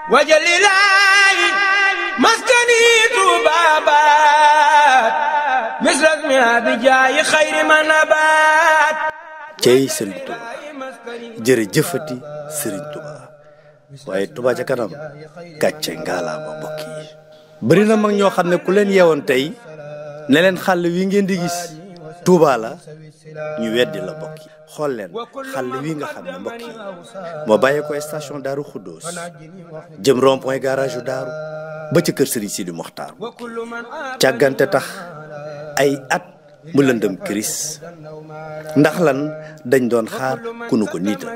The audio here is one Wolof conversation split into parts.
وجللاي مسكني طبابات مثل اسمها بجاي خير من نبات cey Serigne Touba jërëjëfati Serigne Touba waaye Touba ca kanam gàcce ngaalaama mbokk yi bëri na mag ñoo xam ne ku leen yeewoon tey ne leen xàll wi ngeen di gis Touba la ñu weddi la mbokk yi xool leen xàll wi nga xam ne mbokk yi moo bàyyee ko station Daaru Xuddoos jëm rond point garage Daaru ba ci kër Serigne Sidi Mokhtar càggante tax ay at mu lëndëm kiris ndax lan dañ doon xaar ku nu ko niital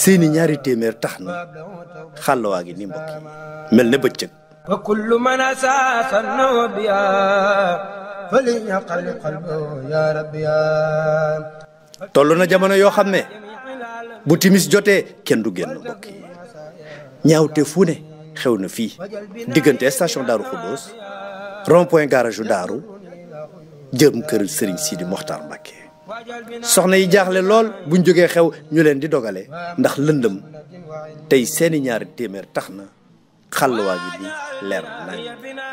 seeni ñaari téeméer tax na xàll waa ngi ni mbokk yi mel ne bëccëg wa kullu man asasa nabiya falyaqal qalbu ya rabbi ya toll na jamono yoo xam ne bu timis jotee kenn du génn mbokk yi ñaawte fu ne xew na fii diggante station Daaru Xuddoos rond point garage Daaru jëm kër Serigne Sidi Mokhtar Mbacké soxna yi jaaxle lool buñ jógee xew ñu leen di dogale ndax lëndëm tey seeni ñaari téeméer tax na xàll waa gi ni leer nañ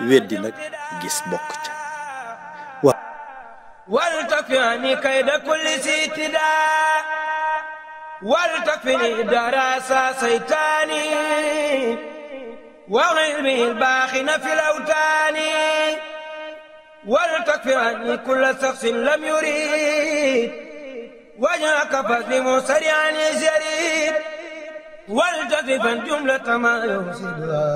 weddi nag gis bokk ca wal takfini kayda kulli sitida wal takfini darasa saytani wa ilmi al-baxina fil awtani ولتكفرني كل شخص لم يريد وجهك فاسلم سريعا يزيد ولتذفا جملة ما يفسدها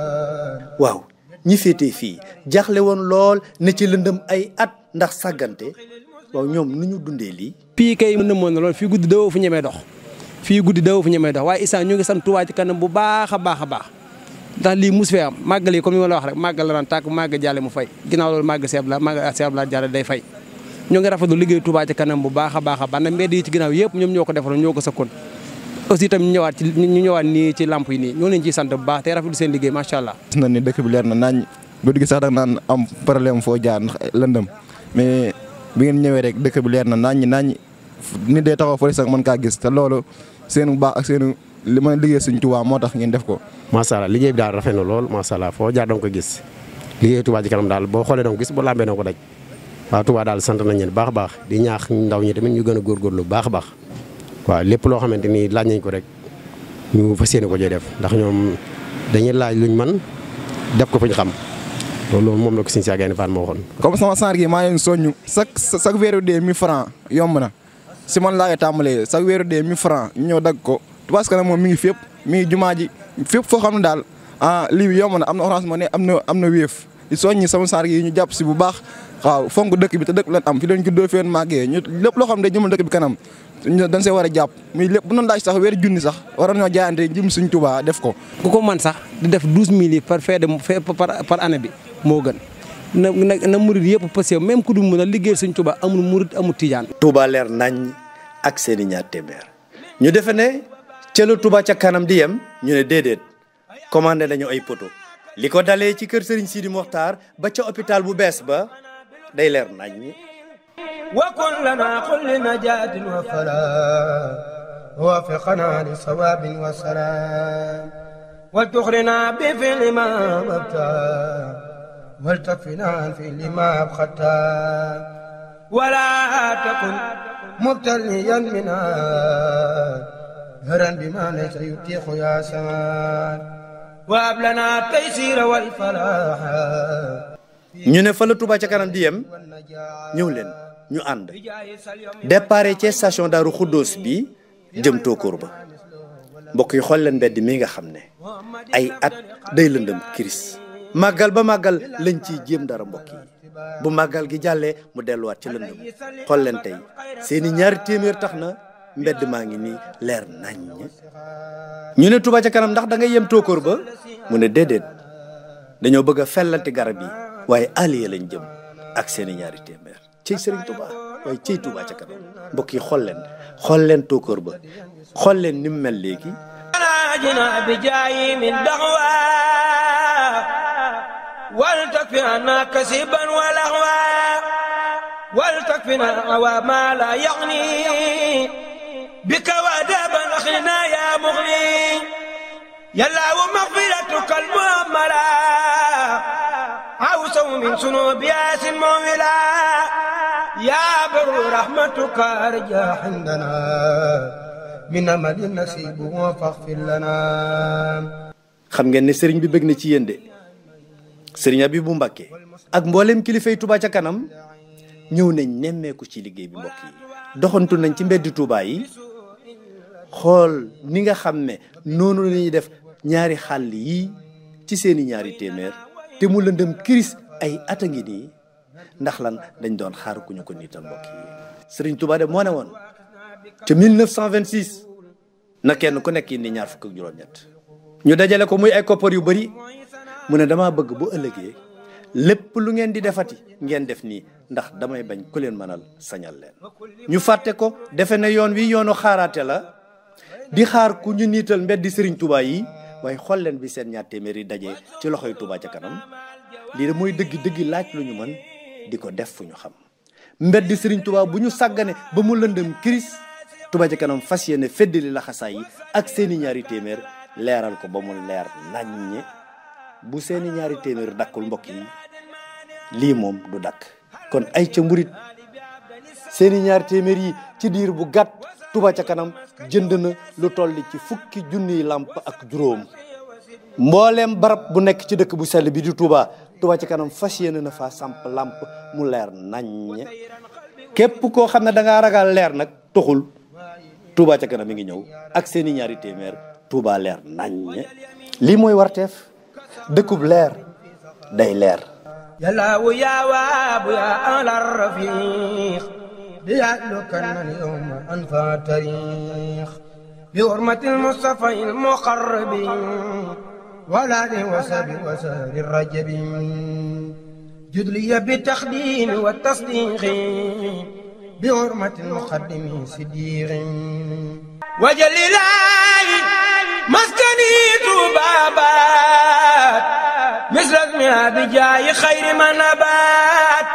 waaw ñi féetee fii jaaxle woon lool ne ci lëndëm ay at ndax sàggante waaw ñoom nu ñu dundee lii fii kay mën na moon na lool fii guddi dawoo fu ñemee dox fii guddi dawoo fu ñemee dox waaye Issa ñu ngi sant Touba ci kanam bu baax a baax a baax ndax lii mus fee am màggal yi comme ni ma la wax rek màggal la naan tàkk màggal jàlle mu fay ginnaaw loolu màggal seeb la jàlle day fay ñoo ngi rafetlu liggéey Touba ci kanam bu baax a baax a baax na mbedd yi ci ginnaaw yëpp ñoom ñoo ko defaroon ñoo ko sëkkoon aussi tam ñu ñëwaat nii ci lamp yi nii ñoo leen ciy sant bu baax te rafetlu seen liggéey macha allah. gis nañ ni dëkk bi leer na nañ guddi gi sax da naan am problème foo jaar ndax lëndëm mais bi ngeen ñëwee rek dëkk bi leer na nañ nit day taxaw fële sax mën kaa gis te loolu seen baax ak seen li ma liggéey Sëñ Touba moo tax ngeen def ko. macha allah liggéey bi daal rafet na lool macha allah foo jaar danga ko gis liggéey Touba ci kanam daal boo xoolee danga ko gis boo lambee danga ko daj waaw Touba daal sant nañ leen baax a baax di ñaax ndaw ñi tamit ñu gën a góorgóorlu bu baax a baax waaw lépp loo xamante ni laaj nañ ko rek ñu fas yéene ko jee def ndax ñoom dañuy laaj luñ man def ko fu ñu xam loolu moom la ko Sëñ Cheikh Gaïndé Fatma moo waxoon. comme sama sant gi maa leen soññu chaque weeru dee 1000 francs yomb na si man laa koy tàmbalee chaque weeru dee 1000 francs ñu ñëw dagg ko Touba ci kanam moom mi ngi fépp mi ngi jumaa ji fépp foo xam ne daal lii yomb na am na Orange Money am na Wave di soññi sama saar yi ñu jàpp si bu baax waaw fonk dëkk bi te dëkk leen am fi leen juddoo feen màggee ñu lépp loo xam ne jëmal dëkk bi kanam dañ see war a jàpp muy lépp bu noonu laaj sax weer junni sax waroon ñoo jaayante jëm Sëñ Touba def ko ku ko man sax di def 12000 yi par année bi moo gën na murid yëpp parce que même ku du mën a liggéey Sëñ Touba amul murid amul tijaan. Touba leer nañ ak seeni ñaar téeméer ñu defe ne ca la Touba ca kanam di yem ñu ne déedéet commandé nañu ay poto li ko dalee ci kër Serigne Sidi Mokhtar ba ca hôpital bu bees ba day leer nañ وكن لنا كل نجاة وفلاح ووفقنا لصواب وسلام وتخرنا بفعل ما أبتا ولتكفنا في لما أبختا ولا تكن مبتليا منا هرا بما ليس يتيح يا سمان وهب لنا التيسير والفلاح ñu ne fa la Touba ca kanam di yem ñëw leen ñu ànd départ ci station Daaru Xuddoos bi jëm Tokor ba mbokk yi xool leen mbedd mi nga xam ne ay at day lëndëm kiris màggal ba màggal lañ ciy jéem dara mbokk yi bu màggal gi jàllee mu delluwaat ci lëndëm xool leen tey seeni ñaari téeméer tax na mbedd maa ngi nii leer nañ ñu ne Touba ca kanam ndax da ngay yem Tokor ba mu ne déedéet dañoo bëgg a fellanti garab yi waaye aliya lañ jëm ak seeni ñaari téeméer ciy Serigne Touba waaye ciy Touba ca kanam mbokk yi xool leen Tokor ba xool leen ni mu mel léegi جنا بجاي من دعوى ولتكفنا كسبا ولغوا ولتكفنا وما لا يغني بك ودابا اخلنا يا مغني يلا ومغفرتك من سنوب ياس مولا يا بر رحمتك أرجى عندنا من أمل نصيب فاغفر لنا. xam ngeen ne sëriñ bi bëgg na ci yéen de sëriñ Abibu Mbàkke ak mboolem kilifay Touba ca kanam ñëw nañ nemmeeku ci liggéey bi mbokk yi doxantu nañ ci mbeddi Touba yi xool ni nga xam ne noonu la ñuy def ñaari xàll yi ci seeni ñaari téeméer te mu lëndëm kiris ay at a ngi nii ndax lan dañ doon xaar ku ñu ko niital mbokk yi. sëriñ Touba de moo ne woon ca 1926 na kenn ku nekk indi ñaar fukk ak juróom-ñett ñu dajale ko muy ay koppar yu bari mu ne dama bëgg bu ëllëgee lépp lu ngeen di defati ngeen def nii ndax damay bañ ku leen mënal sañal leen. ñu fàtte ko defe ne yoon wi yoonu xaaraate la di xaar ku ñu niital mbeddi sëriñ Touba yi waaye xool leen bi seen ñaar téeméer yi dajee ci loxoy Touba ca kanam lii de mooy dëgg laaj lu ñu mën di ko def fu ñu xam. mbeddi sëriñ Touba bu ñu sàggane ba mu lëndëm kiris Touba ca kanam fas yéene feddali laxasaay yi ak seeni ñaari téeméer leeral ko ba mu leer naññe. bu seeni ñaari téeméer dakkul mbokk yi lii moom du dakk kon ay ca mburit seeni ñaari téeméer yi ci diir bu gàtt Touba ca kanam jënd na lu toll ci fukki junniy làmp ak juróom mbooleem barab bu nekk ci dëkk bu sell bi di Touba Touba ca kanam fas yéene na fa samp làmp mu leer naññe képp koo xam ne da ngaa ragal leer nag toxul Touba ca kanam mi ngi ñëw ak seeni ñaari téeméer Touba leer naññe lii mooy warteef dëkkub leer day leer. yàllaawu yaa waabu yaa alar rafiq di yaatlu kanal yowma anfa tariix bi hurmatil mustafa il muqarrabi wala li wasabi wasari rajabi judliya bi taxdimi wa tasdiqi bi hurmatil muqaddimi siddiqi wajalilahi maskani tubabat misras mi abijaayi xayri ma nabaat